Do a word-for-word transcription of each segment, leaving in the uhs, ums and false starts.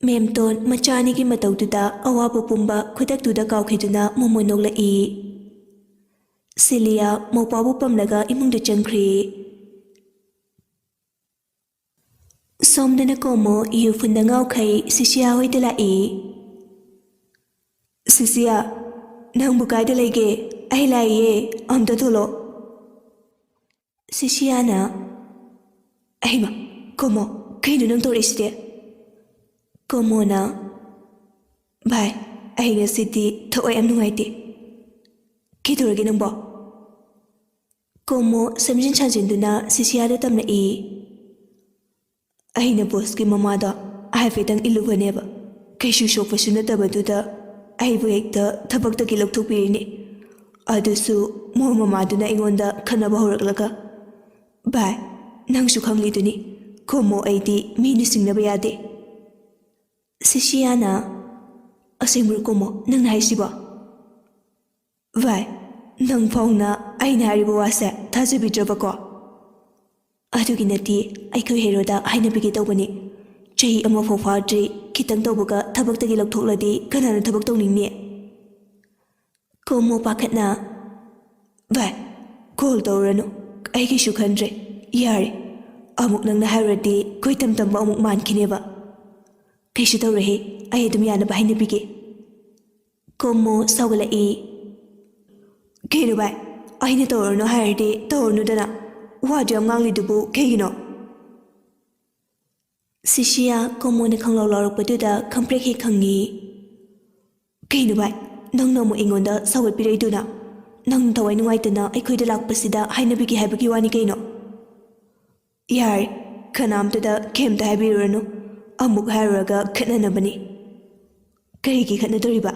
ꯃꯦꯝꯇꯣꯟ ꯃꯆꯥ ꯑꯅꯤꯒꯤ ꯃꯇꯧꯗꯨꯗ ꯑꯋꯥꯕ ꯄꯨꯝꯕ ꯈꯨꯗꯛꯇꯨꯗ ꯀꯥꯎꯈꯤꯗꯨꯅ ꯃꯣꯃꯣꯟ ꯅꯣꯛꯂꯛꯏ꯫ ꯁꯤꯂꯤꯌꯥ ꯃꯧꯄ꯭ꯋꯥꯕꯨ ꯄꯝꯂꯒ ꯏꯃꯨꯡꯗ ꯆꯪꯈ꯭ꯔꯤ꯫ ꯁꯣꯝꯗꯅ ꯀꯣꯃꯣ ꯌꯨ ꯐꯨꯟꯗ ꯉꯥꯎꯈꯩ ꯁꯤꯁꯤꯌꯥ ꯍꯣꯏꯗ ꯂꯥꯛꯏ꯫ "ꯁꯤꯁꯤꯌꯥ, ꯅꯪꯕꯨ ꯀꯥꯏꯗ ꯂꯩꯒꯦ? ꯑꯩ ꯂꯥꯛꯏꯌꯦ, ꯑꯝꯇ ꯊꯣꯛꯂꯛꯑꯣ꯫" ꯁꯤꯁꯤꯌꯥꯅ, "ꯑꯩꯃ, ꯀꯣꯃꯣ, ꯀꯩꯅꯣ ꯅꯪ ꯇꯧꯔꯛꯏꯁꯤꯗꯤ?" ꯀꯣꯃꯣꯅ, "ꯚꯥꯏ, ꯑꯩ ꯉꯁꯤꯗꯤ ꯊꯋꯥꯏ ꯌꯥꯝ ꯅꯨꯡꯉꯥꯏꯇꯦ꯫" "ꯀꯩꯗꯧꯔꯒꯦ ꯅꯪꯕꯣ?" ꯀꯣꯃꯣ ꯁꯦꯝꯖꯤꯟ ꯁꯥꯖꯤꯟꯗꯨꯅ ꯁꯤꯁꯤꯌꯥꯗ ꯇꯝꯂꯛꯏ꯫ "ꯑꯩꯅ ꯕꯣꯁꯀꯤ ꯃꯃꯥꯗꯣ ꯍꯥꯏꯐꯦꯠꯇꯪ ꯏꯜꯂꯨꯕꯅꯦꯕ, ꯀꯩꯁꯨ ꯁꯣꯛꯄꯁꯨ ꯅꯠꯇꯕꯗꯨꯗ ꯑꯩꯕꯨ ꯍꯦꯛꯇ ꯊꯕꯛꯇꯒꯤ ꯂꯧꯊꯣꯛꯄꯤꯔꯤꯅꯦ꯫ ꯑꯗꯨꯁꯨ ꯃꯣꯏ ꯃꯃꯥꯗꯨꯅ ꯑꯩꯉꯣꯟꯗ ꯈꯠꯅꯕ ꯍꯧꯔꯛꯂꯒ꯫ ꯚꯥꯏ, ꯅꯪꯁꯨ ꯈꯪꯂꯤꯗꯨꯅꯤ, ꯀꯣꯃꯣ ꯑꯩꯗꯤ ꯃꯤꯅ ꯁꯤꯡꯅꯕ ꯌꯥꯗꯦ꯫" ꯁꯤꯁꯤꯌꯥꯅ, "ꯑꯁꯦꯡꯕ꯭ꯔꯣ ꯀꯣꯃꯣ ꯅꯪꯅ ꯍꯥꯏꯁꯤꯕꯣ?" "ꯚꯥꯏ, ꯅꯪ ꯐꯥꯎꯅ ꯑꯩꯅ ꯍꯥꯏꯔꯤꯕ ꯋꯥꯁꯦ ꯊꯥꯖꯕꯤꯗ꯭ꯔꯕꯀꯣ? ꯑꯗꯨꯒꯤ ꯅꯠꯇꯦ, ꯑꯩꯈꯣꯏ ꯍꯦꯔꯣꯗ ꯍꯥꯏꯅꯕꯤꯒꯦ ꯇꯧꯕꯅꯤ꯫ ꯆꯍꯤ ꯑꯃꯐꯥꯎ ꯐꯥꯗ꯭ꯔꯤ, ꯈꯤꯇꯪ ꯇꯧꯕꯒ ꯊꯕꯛꯇꯒꯤ ꯂꯧꯊꯣꯛꯂꯗꯤ ꯀꯅꯥꯅ ꯊꯕꯛ ꯇꯧꯅꯤꯡꯅꯤ?" ꯀꯣꯃꯣ ꯄꯥꯈꯠꯅ, "ꯚꯥꯏ, ꯀꯣꯜ ꯇꯧꯔꯅꯨ, ꯑꯩ ꯀꯩꯁꯨ ꯈꯟꯗ꯭ꯔꯦ꯫ ꯌꯥꯔꯦ, ꯑꯃꯨꯛ ꯅꯪꯅ ꯍꯥꯏꯔꯨꯔꯗꯤ ꯀꯣꯏꯇꯝ ꯇꯝꯕ ꯑꯃꯨꯛ ꯃꯥꯟꯈꯤꯅꯦꯕ꯫ ꯀꯩꯁꯨ ꯇꯧꯔꯣꯏꯍꯦ, ꯑꯩ ꯑꯗꯨꯝ ꯌꯥꯅꯕ ꯍꯥꯏꯅꯕꯤꯒꯦ꯫" ꯀꯣꯃꯣ ꯁꯥꯎꯒꯠꯂꯛꯏ꯫ "ꯀꯩꯅꯣ ꯚꯥꯏ, ꯑꯩꯅ ꯇꯧꯔꯅꯨ ꯍꯥꯏꯔꯗꯤ ꯇꯧꯔꯅꯨꯗꯅ, ꯋꯥꯗꯨ ꯌꯥꯝ ꯉꯥꯡꯂꯤꯗꯨꯕꯨ ꯀꯩꯒꯤꯅꯣ?" ꯁꯤꯁꯤꯌꯥ ꯀꯣꯃꯣꯅ ꯈꯪꯂꯥꯎ ꯂꯥꯎꯔꯛꯄꯗꯨꯗ ꯈꯪꯄ꯭ꯔꯦꯛ ꯍꯦꯛ ꯈꯪꯉꯤ꯫ "ꯀꯩꯅꯣ ꯚꯥꯏ, ꯅꯪꯅ ꯑꯃꯨꯛ ꯑꯩꯉꯣꯟꯗ ꯁꯥꯎꯒꯠꯄꯤꯔꯛꯏꯗꯨꯅ? ꯅꯪ ꯊꯋꯥꯏ ꯅꯨꯡꯉꯥꯏꯇꯅ ꯑꯩꯈꯣꯏꯗ ꯂꯥꯛꯄꯁꯤꯗ ꯍꯥꯏꯅꯕꯤꯒꯦ ꯍꯥꯏꯕꯒꯤ ꯋꯥꯅꯤ ꯀꯩꯅꯣ?" "ꯌꯥꯔꯦ, ꯀꯅꯥꯝꯇꯗ ꯀꯩꯝꯇ ꯍꯥꯏꯕꯤꯔꯨꯔꯅꯨ, ꯑꯃꯨꯛ ꯍꯥꯏꯔꯨꯔꯒ ꯈꯠꯅꯅꯕꯅꯤ꯫" "ꯀꯔꯤꯒꯤ ꯈꯠꯅꯗꯣꯔꯤꯕ?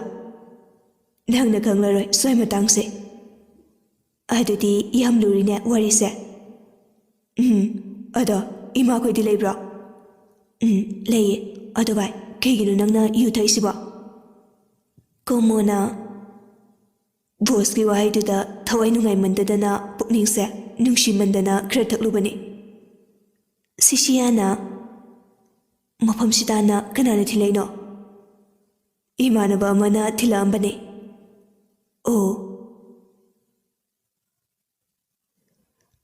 ꯅꯪꯅ ꯈꯪꯂꯔꯣꯏ ꯁ꯭ꯋꯥꯏ ꯃꯇꯥꯡꯁꯦ꯫ ꯑꯗꯨꯗꯤ ꯌꯥꯝ ꯂꯨꯔꯤꯅꯦ ꯋꯥꯔꯤꯁꯦ꯫" "ꯎꯝ, ꯑꯗꯣ ꯏꯃꯥꯈꯣꯏꯗꯤ ꯂꯩꯕ꯭ꯔꯣ?" "ꯎꯝ, ꯂꯩꯌꯦ꯫ ꯑꯗꯣ ꯚꯥꯏ, ꯀꯩꯒꯤꯅꯣ ꯅꯪꯅ ꯌꯨ ꯊꯛꯏꯁꯤꯕꯣ?" ꯀꯣꯃꯣꯅ, "ꯕꯣꯁꯀꯤ ꯋꯥꯍꯩꯗꯨꯗ ꯊꯋꯥꯏ ꯅꯨꯡꯉꯥꯏꯃꯟꯗꯗꯅ, ꯄꯨꯛꯅꯤꯡꯁꯦ ꯅꯨꯡꯁꯤꯃꯟꯗꯅ ꯈꯔ ꯊꯛꯂꯨꯕꯅꯤ꯫" ꯁꯤꯁꯤꯌꯥꯅ, ꯃꯐꯝꯁꯤꯗꯅ ꯀꯅꯥꯅ ꯊꯤꯜꯂꯛꯏꯅꯣ? ꯏꯃꯥꯟꯅꯕ ꯑꯃꯅ ꯊꯤꯜꯂꯛꯑꯝꯕꯅꯦ꯫ ꯑꯣ꯫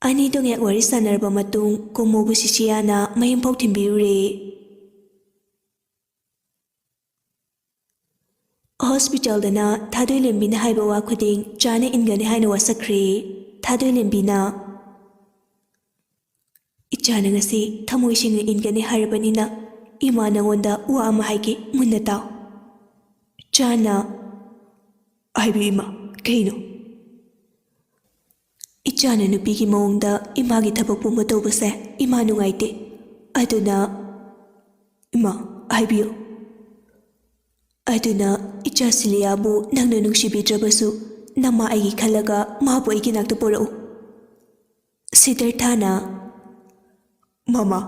ꯑꯅꯤꯗꯣ ꯉꯥꯏꯍꯥꯛ ꯋꯥꯔꯤ ꯁꯥꯟꯅꯔꯕ ꯃꯇꯨꯡ ꯀꯣꯃꯣꯕꯨ ꯁꯤꯁꯤꯌꯥꯅ ꯃꯌꯨꯝꯐꯥꯎ ꯊꯤꯟꯕꯤꯔꯨꯔꯦ꯫ ꯍꯣꯁꯄꯤꯇꯥꯜꯗꯅ ꯊꯥꯗꯣꯏꯂꯦꯝꯕꯤꯅ ꯍꯥꯏꯕ ꯋꯥ ꯈꯨꯗꯤꯡ ꯆꯥꯅ ꯏꯟꯒꯅꯤ ꯍꯥꯏꯅ ꯋꯥꯁꯛꯈ꯭ꯔꯦ꯫ ꯊꯥꯗꯣꯏꯂꯦꯝꯕꯤꯅ, "ꯏꯆꯥꯅ ꯉꯁꯤ ꯊꯃꯣꯏ ꯁꯦꯡꯅ ꯏꯟꯒꯅꯤ ꯍꯥꯏꯔꯕꯅꯤꯅ ꯏꯃꯥ ꯅꯉꯣꯟꯗ ꯋꯥ ꯑꯃ ꯍꯥꯏꯒꯦ, ꯃꯨꯟꯅ ꯇꯥꯎ꯫" ꯆꯥꯅ, "ꯍꯥꯏꯕꯤꯌꯨ ꯏꯃꯥ, ꯀꯩꯅꯣ?" "ꯏꯆꯥꯅ ꯅꯨꯄꯤꯒꯤ ꯃꯑꯣꯡꯗ ꯏꯃꯥꯒꯤ ꯊꯕꯛ ꯄꯨꯝꯕ ꯇꯧꯕꯁꯦ ꯏꯃꯥ ꯅꯨꯡꯉꯥꯏꯇꯦ꯫ ꯑꯗꯨꯅ," "ꯏꯃꯥ, ꯍꯥꯏꯕꯤꯌꯨ꯫" "ꯑꯗꯨꯅ ꯏꯆꯥ ꯁꯤꯂꯤꯌꯥꯕꯨ ꯅꯪꯅ ꯅꯨꯡꯁꯤꯕꯤꯗ꯭ꯔꯕꯁꯨ ꯅꯃꯥ ꯑꯩꯒꯤ ꯈꯜꯂꯒ ꯃꯥꯕꯨ ꯑꯩꯒꯤ ꯅꯥꯛꯇ ꯄꯨꯔꯛꯎ꯫" ꯁꯤꯗꯔꯊꯥꯅ, "ꯃꯃꯥ,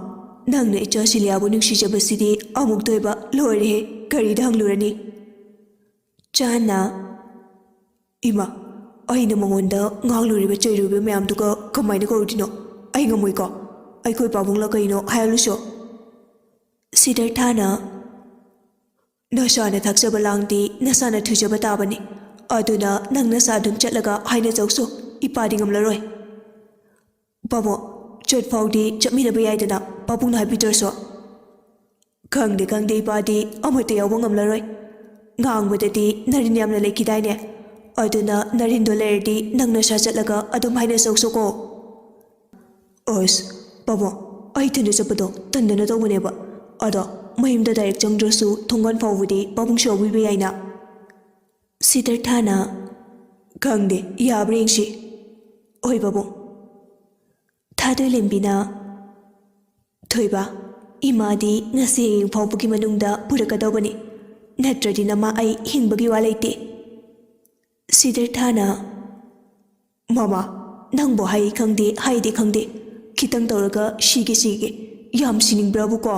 ꯅꯪꯅ ꯏꯆꯥ ꯁꯤꯂꯤꯌꯥꯕꯨ ꯅꯨꯡꯁꯤꯖꯕꯁꯤꯗꯤ ꯑꯃꯨꯛꯇ ꯑꯣꯏꯕ ꯂꯣꯏꯔꯦꯍꯦ, ꯀꯔꯤꯗ ꯍꯪꯂꯨꯔꯅꯤ?" ꯆꯥꯅ, "ꯏꯃꯥ, ꯑꯩꯅ ꯃꯉꯣꯟꯗ ꯉꯥꯡꯂꯨꯔꯤꯕ ꯆꯩꯔꯨꯔꯤꯕ ꯃꯌꯥꯝꯗꯨꯒ ꯀꯃꯥꯏꯅ ꯀꯧꯔꯨꯗꯣꯏꯅꯣ? ꯑꯩ ꯉꯝꯃꯣꯏꯀꯣ꯫ ꯑꯩꯈꯣꯏ ꯄꯥꯕꯨꯡꯂ ꯀꯩꯅꯣ ꯍꯥꯏꯍꯜꯂꯨꯁꯣ꯫" ꯁꯤꯗꯔꯊꯥꯅ, "ꯅꯁꯥꯅ ꯊꯥꯛꯆꯕ ꯂꯥꯡꯗꯤ ꯅꯁꯥꯅ ꯊꯨꯖꯕ ꯇꯥꯕꯅꯤ꯫ ꯑꯗꯨꯅ ꯅꯪ ꯅꯁꯥ ꯑꯗꯨꯝ ꯆꯠꯂꯒ ꯍꯥꯏꯅꯖꯧꯁꯣ, ꯏꯄꯥꯗꯤ ꯉꯝꯂꯔꯣꯏ꯫" "ꯄꯥꯕꯨꯡ, ꯆꯠ ꯐꯥꯎꯗꯤ ꯆꯠꯃꯤꯟꯅꯕ ꯌꯥꯏꯗꯅ, ꯄꯥꯕꯨꯡꯅ ꯍꯥꯏꯕꯤꯗ꯭ꯔꯁꯨ꯫" "ꯈꯪꯗꯦ, ꯈꯪꯗꯦ, ꯏꯄꯥꯗꯤ ꯑꯃꯠꯇ ꯌꯥꯎꯕ ꯉꯝꯂꯔꯣꯏ꯫ ꯉꯥꯡꯕꯗꯗꯤ ꯅꯔꯤꯟ ꯌꯥꯝꯅ ꯂꯩꯈꯤꯗꯥꯏꯅꯦ? ꯑꯗꯨꯅ ꯅꯔꯤꯟꯗꯣ ꯂꯩꯔꯗꯤ ꯅꯪ ꯅꯁꯥ ꯆꯠꯂꯒ ꯑꯗꯨꯝ ꯍꯥꯏꯅꯖꯧꯁꯣꯀꯣ꯫" "ꯑꯁ, ꯄꯥꯕꯨꯡ, ꯑꯩ ꯏꯊꯟꯗ ꯆꯠꯄꯗꯣ ꯇꯟꯗꯅ ꯇꯧꯕꯅꯦꯕ꯫ ꯑꯗꯣ ꯃꯌꯨꯝꯗ ꯗꯥꯏꯔꯦꯛ ꯆꯪꯗ꯭ꯔꯁꯨ ꯊꯣꯡꯒꯥꯟ ꯐꯥꯎꯕꯗꯤ ꯄꯥꯕꯨꯡꯁꯨ ꯌꯥꯎꯕꯤꯕ ꯌꯥꯏꯅ꯫" ꯁꯤꯗꯔꯊꯥꯅ, "ꯈꯪꯗꯦ, ꯌꯥꯕ꯭ꯔꯥ ꯌꯦꯡꯁꯤ꯫ ꯍꯣꯏ ꯄꯥꯕꯨꯡ꯫" ꯊꯥꯗꯣꯏꯂꯦꯝꯕꯤꯅ, "ꯊꯣꯏꯕ, ꯏꯃꯥꯗꯤ ꯉꯁꯤ ꯍꯌꯦꯡ ꯐꯥꯎꯕꯒꯤ ꯃꯅꯨꯡꯗ ꯄꯨꯔꯛꯀꯗꯧꯕꯅꯤ, ꯅꯠꯇ꯭ꯔꯗꯤ ꯅꯃꯥ ꯑꯩ ꯍꯤꯡꯕꯒꯤ ꯋꯥ ꯂꯩꯇꯦ꯫" ꯁꯤꯗꯔꯊꯥꯅ, "ꯃꯃꯥ, ꯅꯪꯕꯨ ꯍꯥꯏ ꯈꯪꯗꯦ, ꯍꯥꯏꯗꯦ ꯈꯪꯗꯦ, ꯈꯤꯇꯪ ꯇꯧꯔꯒ ꯁꯤꯒꯦ ꯁꯤꯒꯦ, ꯌꯥꯝ ꯁꯤꯅꯤꯡꯕ꯭ꯔꯥꯕꯨ ꯀꯣ?"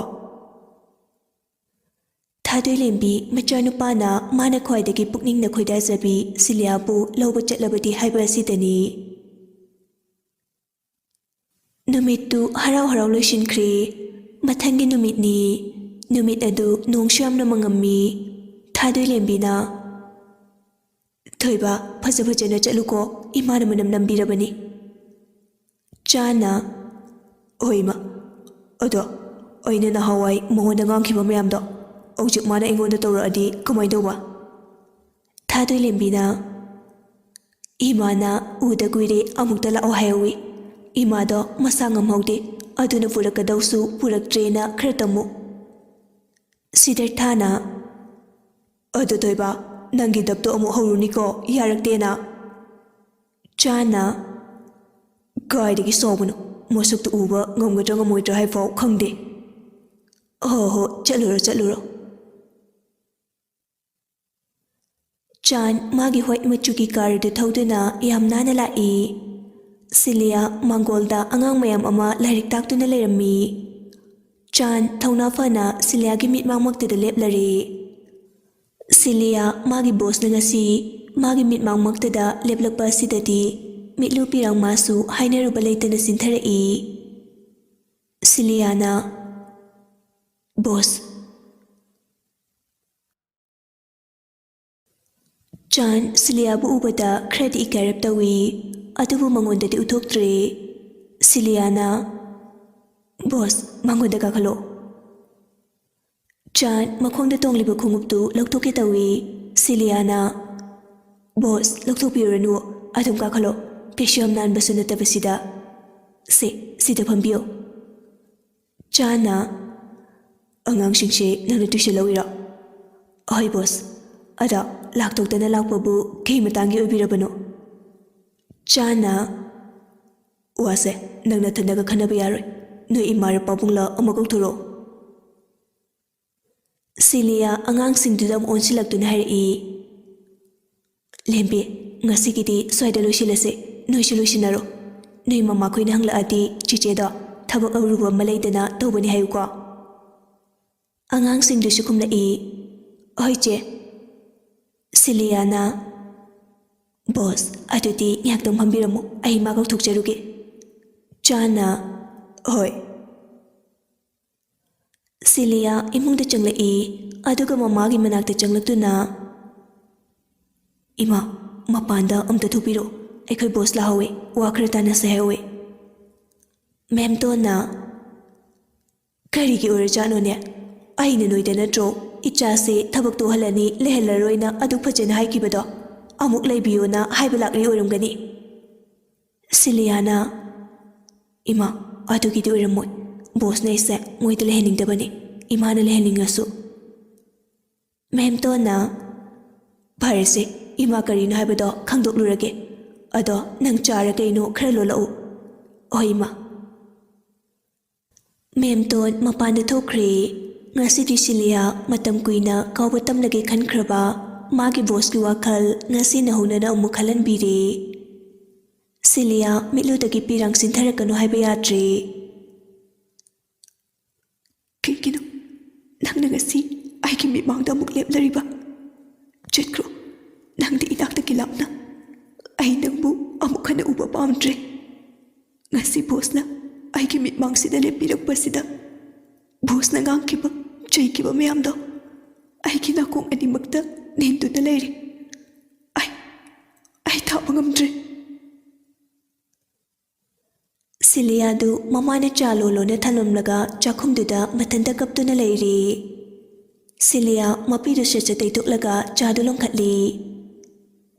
ꯊꯥꯗꯣꯏꯂꯦꯝꯕꯤ ꯃꯆꯥꯅꯨꯄꯥꯅ ꯃꯥꯅ ꯈ꯭ꯋꯥꯏꯗꯒꯤ ꯄꯨꯛꯅꯤꯡꯅ ꯈꯣꯏꯗꯥꯖꯕꯤ ꯁꯤꯂꯤꯌꯥꯕꯨ ꯂꯧꯕ ꯆꯠꯂꯕꯗꯤ ꯍꯥꯏꯕ ꯑꯁꯤꯗꯅꯤ꯫ ꯅꯨꯃꯤꯠꯇꯨ ꯍꯔꯥꯎ ꯍꯔꯥꯎ ꯂꯣꯏꯁꯤꯟꯈ꯭ꯔꯦ꯫ ꯃꯊꯪꯒꯤ ꯅꯨꯃꯤꯠꯅꯤ꯫ ꯅꯨꯃꯤꯠ ꯑꯗꯨ ꯅꯣꯡꯁꯨ ꯌꯥꯝꯅ ꯃꯪꯉꯝꯃꯤ꯫ ꯊꯥꯗꯣꯏꯂꯦꯝꯕꯤꯅ, "ꯊꯣꯏꯕ, ꯐꯖ ꯐꯖꯅ ꯆꯠꯂꯨꯀꯣ, ꯏꯃꯥꯅ ꯃꯅꯝ ꯅꯝꯕꯤꯔꯕꯅꯤ꯫" ꯆꯥꯟꯅ, "ꯍꯣꯏ ꯏꯃꯥ, ꯑꯗꯣ ꯑꯩꯅ ꯅꯍꯥꯟꯋꯥꯏ ꯃꯉꯣꯟꯗ ꯉꯥꯡꯈꯤꯕ ꯃꯌꯥꯝꯗꯣ ꯍꯧꯖꯤꯛ ꯃꯥꯅ ꯑꯩꯉꯣꯟꯗ ꯇꯧꯔꯛꯑꯗꯤ ꯀꯃꯥꯏꯅ ꯇꯧꯕ?" ꯊꯥꯗꯣꯏꯂꯦꯝꯕꯤꯅ, "ꯏꯃꯥꯅ ꯎꯗ ꯀꯨꯏꯔꯦ, ꯑꯃꯨꯛꯇ ꯂꯥꯛꯑꯣ ꯍꯥꯏꯍꯧꯋꯤ꯫ ꯏꯃꯥꯗꯣ ꯃꯁꯥ ꯉꯝꯍꯧꯗꯦ, ꯑꯗꯨꯅ ꯄꯨꯔꯛꯀꯗꯧꯁꯨ ꯄꯨꯔꯛꯇ꯭ꯔꯦꯅ ꯈꯔ ꯇꯝꯃꯨ꯫" ꯁꯤꯗꯔꯊꯥꯅ, "ꯑꯗꯨ ꯊꯣꯏꯕ, ꯅꯪꯒꯤ ꯗꯞꯇꯣ ꯑꯃꯨꯛ ꯍꯧꯔꯨꯅꯤꯀꯣ, ꯌꯥꯔꯛꯇꯦꯅ꯫" ꯆꯥꯟꯅ, "ꯀꯥꯏꯗꯒꯤ ꯁꯥꯎꯕꯅꯣ, ꯃꯁꯛꯇꯨ ꯎꯕ ꯉꯝꯒꯗ꯭ꯔꯥ ꯉꯝꯃꯣꯏꯗ꯭ꯔꯥ ꯍꯥꯏꯐꯥꯎ ꯈꯪꯗꯦ꯫ ꯍꯣ ꯍꯣ, ꯆꯠꯂꯨꯔꯣ, ꯆꯠꯂꯨꯔꯣ꯫" ꯆꯥꯟ ꯃꯥꯒꯤ white ꯃꯆꯨꯒꯤ car ꯑꯗꯨ ꯊꯧꯗꯨꯅ ꯌꯥꯝ ꯅꯥꯟꯅ ꯂꯥꯛꯏ꯫ ꯁꯤꯂꯤꯌꯥ ꯃꯥꯡꯒꯣꯜꯗ ꯑꯉꯥꯡ ꯃꯌꯥꯝ ꯑꯃ ꯂꯥꯏꯔꯤꯛ ꯇꯥꯛꯇꯨꯅ ꯂꯩꯔꯝꯃꯤ꯫ ꯆꯥꯟ ꯊꯧꯅꯥ ꯐꯅ ꯁꯤꯂꯤꯌꯥꯒꯤ ꯃꯤꯠꯃꯥꯡꯃꯛꯇꯗ ꯂꯦꯞꯂꯔꯦ꯫ ꯁꯤꯂꯤꯌꯥ ꯃꯥꯒꯤ bossꯅ ꯉꯁꯤ ꯃꯥꯒꯤ ꯃꯤꯠꯃꯥꯡꯃꯛꯇꯗ ꯂꯦꯞꯂꯛꯄ ꯑꯁꯤꯗꯗꯤ ꯃꯤꯠꯂꯨ ꯄꯤꯔꯥꯡ ꯃꯥꯁꯨ ꯍꯥꯏꯅꯔꯨꯕ ꯂꯩꯇꯅ ꯆꯤꯟꯊꯔꯛꯏ꯫ ꯁꯤꯂꯤꯌꯥꯅ, "Boss꯫" ꯆꯥꯟ ꯁꯤꯂꯤꯌꯥꯕꯨ ꯎꯕꯗ ꯈꯔꯗꯤ ꯏꯀꯥꯏꯔꯞ ꯇꯧꯏ, ꯑꯗꯨꯕꯨ ꯃꯉꯣꯟꯗꯗꯤ ꯎꯠꯊꯣꯛꯇ꯭ꯔꯦ꯫ ꯁꯤꯂꯤꯌꯥꯅ, "Boss, ꯃꯉꯣꯟꯗ ꯀꯥꯈꯠꯂꯣ꯫" ꯆꯥꯟ ꯃꯈꯣꯡꯗ ꯇꯣꯡꯂꯤꯕ ꯈꯣꯡꯎꯞꯇꯨ ꯂꯧꯊꯣꯛꯀꯦ ꯇꯧꯏ꯫ ꯁꯤꯂꯤꯌꯥꯅ, "Boss, ꯂꯧꯊꯣꯛꯄꯤꯔꯨꯔꯅꯨ, ꯑꯗꯨꯝ ꯀꯥꯈꯠꯂꯣ, ꯀꯩꯁꯨ ꯌꯥꯝ ꯅꯥꯟꯕꯁꯨ ꯅꯠꯇꯕꯁꯤꯗ꯫ ꯁꯦ, ꯁꯤꯗ ꯐꯝꯕꯤꯌꯣ꯫" ꯆꯥꯟꯅ, "ꯑꯉꯥꯡꯁꯤꯡꯁꯦ ꯅꯪꯅ tuition ꯂꯧꯏꯔꯣ?" "ꯍꯣꯏ boss꯫ ꯑꯗꯣ ꯂꯥꯛꯊꯣꯛꯇꯅ ꯂꯥꯛꯄꯕꯨ ꯀꯩ ꯃꯇꯥꯡꯒꯤ ꯑꯣꯏꯕꯤꯔꯕꯅꯣ?" ꯆꯥꯟꯅ, "ꯋꯥꯁꯦ ꯅꯪ ꯅꯊꯟꯗꯒ ꯈꯟꯅꯕ ꯌꯥꯔꯣꯏ꯫ ꯅꯣꯏ ꯏꯃꯥꯔ ꯄꯥꯕꯨꯡꯂ ꯑꯃ ꯀꯧꯊꯣꯔꯛꯑꯣ꯫" ꯁꯤꯂꯤꯌꯥ ꯑꯉꯥꯡꯁꯤꯡꯗꯨꯗ ꯑꯃꯨꯛ ꯑꯣꯟꯁꯤꯜꯂꯛꯇꯨꯅ ꯍꯥꯏꯔꯛꯏ, "ꯂꯦꯝꯕꯤ, ꯉꯁꯤꯒꯤꯗꯤ ꯁ꯭ꯋꯥꯏꯗ ꯂꯣꯏꯁꯤꯜꯂꯁꯦ꯫ ꯅꯣꯏꯁꯨ ꯂꯣꯏꯁꯤꯟꯅꯔꯣ꯫ ꯅꯣꯏ ꯃꯃꯥꯈꯣꯏꯅ ꯍꯪꯂꯛꯑꯗꯤ ꯆꯤꯆꯦꯗꯣ ꯊꯕꯛ ꯑꯔꯨꯕ ꯑꯃ ꯂꯩꯗꯅ ꯇꯧꯕꯅꯤ ꯍꯥꯏꯌꯨꯀꯣ꯫" ꯑꯉꯥꯡꯁꯤꯡꯗꯨꯁꯨ ꯈꯨꯝꯂꯛꯏ, "ꯍꯣꯏ ꯆꯦ꯫" ꯁꯤꯂꯤꯌꯥꯅ, "Boss, ꯑꯗꯨꯗꯤ ꯉꯥꯏꯍꯥꯛꯇꯪ ꯐꯝꯕꯤꯔꯝꯃꯨ, ꯑꯩ ꯃꯥ ꯀꯧꯊꯣꯛꯆꯔꯨꯒꯦ꯫" ꯆꯥꯟꯅ, "ꯍꯣꯏ꯫" ꯁꯤꯂꯤꯌꯥ ꯏꯃꯨꯡꯗ ꯆꯪꯂꯛꯏ, ꯑꯗꯨꯒ ꯃꯃꯥꯒꯤ ꯃꯅꯥꯛꯇ ꯆꯪꯂꯛꯇꯨꯅ, "ꯏꯃꯥ, ꯃꯄꯥꯟꯗ ꯑꯝꯇ ꯊꯣꯛꯄꯤꯔꯛꯎ, ꯑꯩꯈꯣꯏ ꯕꯣꯁ ꯂꯥꯛꯍꯧꯋꯦ, ꯋꯥ ꯈꯔ ꯇꯥꯟꯅꯁꯦ ꯍꯥꯏꯍꯧꯋꯦ꯫" ꯃꯦꯝꯇꯣꯟꯅ, "ꯀꯔꯤꯒꯤ ꯑꯣꯏꯔꯖꯥꯠꯅꯣꯅꯦ? ꯑꯩꯅ ꯅꯣꯏꯗ ꯅꯠꯇ꯭ꯔꯣ ꯏꯆꯥꯁꯦ ꯊꯕꯛ ꯇꯣꯛꯍꯜꯂꯅꯤ, ꯂꯩꯍꯜꯂꯔꯣꯏꯅ ꯑꯗꯨꯛ ꯐꯖꯅ ꯍꯥꯏꯈꯤꯕꯗꯣ? ꯑꯃꯨꯛ ꯂꯩꯕꯤꯌꯣꯅ ꯍꯥꯏꯕ ꯂꯥꯛꯂꯤ ꯑꯣꯏꯔꯝꯒꯅꯤ꯫" ꯁꯤꯂꯤꯌꯥꯅ, "ꯏꯃꯥ, ꯑꯗꯨꯒꯤꯗꯤ ꯑꯣꯏꯔꯝꯃꯣꯏ꯫ ꯕꯣꯁꯅ ꯑꯩꯁꯦ ꯃꯣꯏꯗ ꯂꯩꯍꯟꯅꯤꯡꯗꯕꯅꯤ, ꯏꯃꯥꯅ ꯂꯩꯍꯟꯅꯤꯡꯉꯁꯨ꯫" ꯃꯦꯝꯇꯣꯟꯅ, "ꯐꯔꯦꯁꯦ, ꯏꯃꯥ ꯀꯔꯤꯅꯣ ꯍꯥꯏꯕꯗꯣ ꯈꯪꯗꯣꯛꯂꯨꯔꯒꯦ꯫ ꯑꯗꯣ ꯅꯪ ꯆꯥꯔ ꯀꯩꯅꯣ ꯈꯔ ꯂꯣꯜꯂꯛꯎ꯫" "ꯍꯣꯏ, ꯏꯃꯥ꯫" ꯃꯦꯝꯇꯣꯟ ꯃꯄꯥꯟꯗ ꯊꯣꯛꯈ꯭ꯔꯦ꯫ ꯉꯁꯤꯗꯤ ꯁꯤꯂꯤꯌꯥ ꯃꯇꯝ ꯀꯨꯏꯅ ꯀꯥꯎꯕ ꯇꯝꯂꯒꯦ ꯈꯟꯈ꯭ꯔꯕ ꯃꯥꯒꯤ ꯕꯣꯁꯀꯤ ꯋꯥꯈꯜ ꯉꯁꯤꯅ ꯍꯧꯅꯅ ꯑꯃꯨꯛ ꯈꯜꯍꯟꯕꯤꯔꯦ꯫ ꯁꯤꯂꯤꯌꯥ ꯃꯤꯠꯂꯨꯗꯒꯤ ꯄꯤꯔꯥꯡ ꯆꯤꯟꯊꯔꯛꯀꯅꯨ ꯍꯥꯏꯕ ꯌꯥꯗ꯭ꯔꯦ꯫ "ꯀꯩꯒꯤꯅꯣ ꯅꯪꯅ ꯉꯁꯤ ꯑꯩꯒꯤ ꯃꯤꯠꯃꯥꯡꯗ ꯑꯃꯨꯛ ꯂꯦꯞꯂꯔꯤꯕ? ꯆꯠꯈ꯭ꯔꯣ, ꯅꯪꯗꯤ ꯏꯅꯥꯛꯇꯒꯤ ꯂꯥꯞꯅ꯫ ꯑꯩ ꯅꯪꯕꯨ ꯑꯃꯨꯛ ꯍꯟꯅ ꯎꯕ ꯄꯥꯝꯗ꯭ꯔꯦ꯫ ꯉꯁꯤ ꯕꯣꯁꯅ ꯑꯩꯒꯤ ꯃꯤꯠꯃꯥꯡꯁꯤꯗ ꯂꯦꯞꯄꯤꯔꯛꯄꯁꯤꯗ, ꯕꯣꯁꯅ ꯉꯥꯡꯈꯤꯕ, ꯆꯩꯈꯤꯕ ꯃꯌꯥꯝꯗꯣ ꯑꯩꯒꯤ ꯅꯥꯀꯣꯡ ꯑꯅꯤꯃꯛꯇ ꯅꯦꯟꯗꯨꯅ ꯂꯩꯔꯦ꯫ ꯑꯩ, ꯑꯩ ꯊꯥꯕ ꯉꯝꯗ꯭ꯔꯦ꯫" ꯁꯤꯂꯤꯌꯥꯗꯨ ꯃꯃꯥꯅ ꯆꯥ ꯂꯣꯜꯂꯣꯅ ꯊꯝꯂꯝꯂꯒ ꯆꯥꯛꯈꯨꯝꯗꯨꯗ ꯃꯊꯟꯇ ꯀꯞꯇꯨꯅ ꯂꯩꯔꯤ꯫ ꯁꯤꯂꯤꯌꯥ ꯃꯄꯤꯗꯨ ꯁꯠ ꯁꯠ ꯇꯩꯊꯣꯛꯂꯒ ꯆꯥꯗꯨ ꯂꯣꯟꯈꯠꯂꯤ꯫